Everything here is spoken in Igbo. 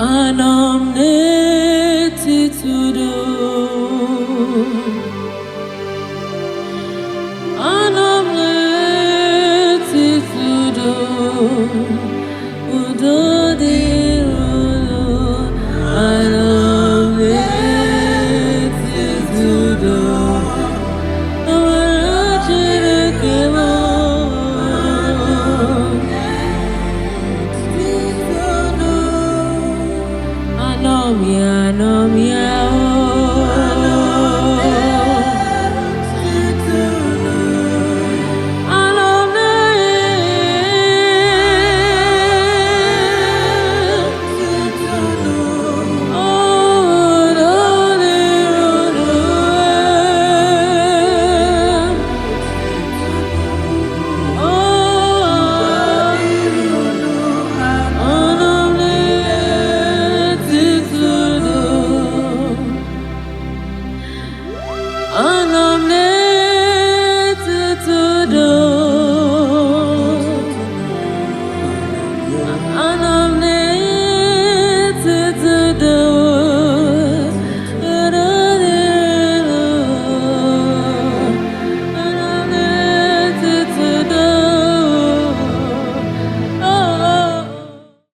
Anọ m n'etiti udo. Anọ m n'etiti udo. Udo dịrị unu. Anọ m n'etiti udo. Amara Chineke m. N'etiti udo. Anọ m ya, anọ m ya.